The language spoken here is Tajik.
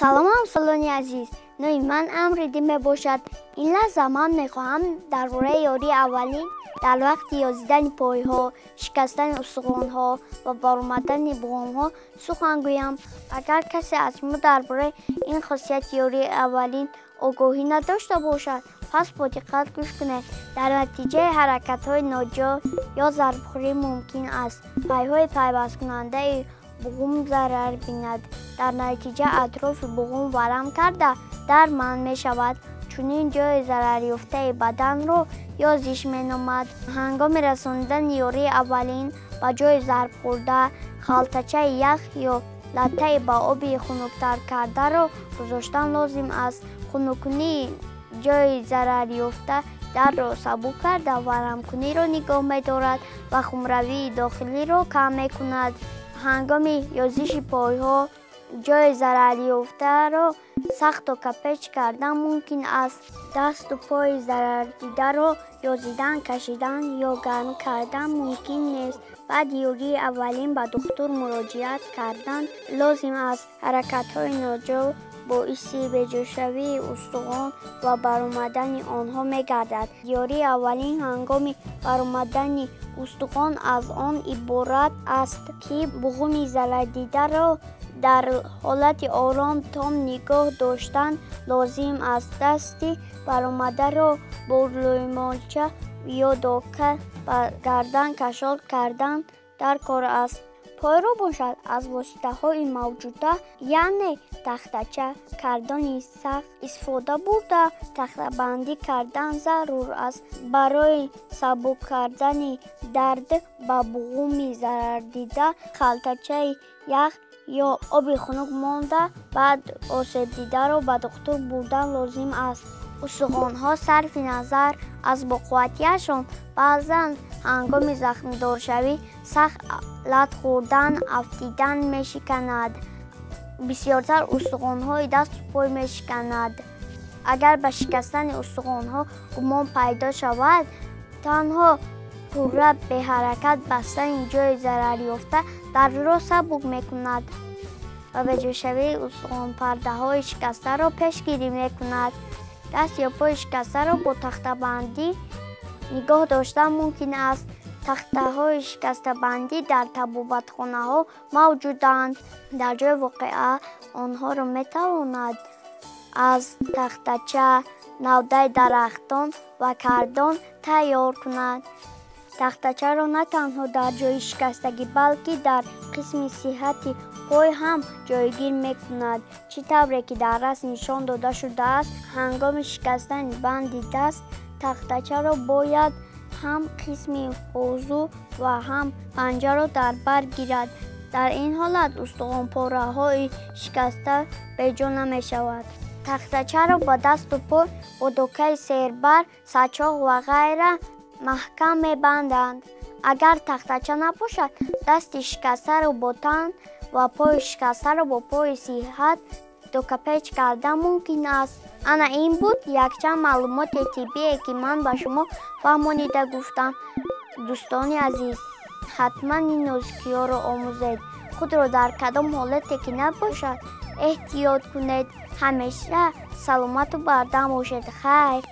Салом, ҳамсолони азиз. Номи ман Амриддин мебошад. Ин лаҳза ман мехоҳам дар бораи ёрии аввалин дар вақти ёзидани пойҳо, шикастани устухонҳо ва баромадани буғумҳо сухан гӯям. Агар касе аз шумо дар бораи ин хосияти ёрии аввалин огоҳӣ надошта бошад, пас бо диққат гӯш кунед. Дар натиҷаи ҳаракатҳои ноҷо ё зарбхӯрӣ мумкин аст пайҳои пайвасткунандаи буғум зарар бинад. Дар натиҷа атрофи буғум варам карда дарманд мешавад. Чунин ҷои зарарёфтаи баданро ёзиш меномад. Ҳангоми расонидани ёрии аввалин ба ҷои зарбхӯрда, халтачаи ях ё латтаи ба оби хунуктар кардаро гузоштан лозим аст. Хунуккунии ҷои зарарёфта дардро сабук карда, варамкуниро нигоҳ медорад ва хунравии дохилиро кам мекунад. Ҳангоми ёзиши пойҳо ҷои зарарёфтаро сахту капеч кардан мумкин аст. Дасту пои зарардидаро ёзидан, кашидан ё гарм кардан мумкин нест. Баъди ёрии аввалин ба духтур муроҷиат кардан лозим аст. Ҳаракатҳои ноҷо боиси беҷойшавии устухон ва баромадани онҳо мегардад. Ёрии аввалин ҳангоми баромадани устухон аз он иборат аст, ки буғуми зарардидаро дар ҳолати ором том нигоҳ доштан лозим аст. Дасти баромадаро бо рӯймолча ё дока ба гардан кашол кардан дар кор аст. Пойро бошад аз воситаҳои мавҷуда, яъне тахтача, кардони сахт истифода бурда, тахтабандӣ кардан зарур аст. Барои сабук кардани дард ба буғуми зарардида халтачаи ях ё оби хунук монда, баъд осебдидаро ба духтур бурдан лозим аст. Устухонҳо сарфи назар аз боқувватиашон баъзан ҳангоми захмдоршавӣ, сахт лат хӯрдан, афтидан мешиканад. Бисёртар устухонҳои дасту пой мешиканад. Агар ба шикастани устухонҳо гумон пайдо шавад, танҳо пурра беҳаракат бастани ҷои зарарёфта дардро сабук мекунад ва беҷойшавии устухонпардаҳои шикастаро пешгирӣ мекунад. Даст ё пои шикастаро бо тахтабандӣ нигоҳ доштан мумкин аст. Тахтаҳои шикастабандӣ дар табобатхонаҳо мавҷуданд. Дар ҷои воқеа онҳоро метавонад аз тахтача, навдаи дарахтон ва кардон тайёр кунад. Тахтачаро на танҳо дар ҷои шикастагӣ, балки дар қисми сиҳати пой ҳам ҷойгир мекунад. Чӣ тавре ки дар расм нишон дода шудааст, ҳангоми шикастани банди даст тахтачаро бояд ҳам қисми бозу ва ҳам панҷаро дар бар гирад. Дар ин ҳолат устухонпораҳои шикаста беҷо намешавад. Тахтачаро ба дасту пой бо докаи сербар, сачоқ ва ғайра маҳкам мебанданд. Агар тахтача набошад, дасти шикастаро бо тан ва пои шикастаро бо пои сиҳат докапеч кардан мумкин аст. Ана ин буд якчанд маълумоти тиббие, ки ман ба шумо фаҳмонида гуфтам. Дӯстони азиз, ҳатман ин нозукиҳоро омӯзед. Худро дар кадом ҳолате ки набошад эҳтиёт кунед. Ҳамеша саломату бардам бошед. Хайр.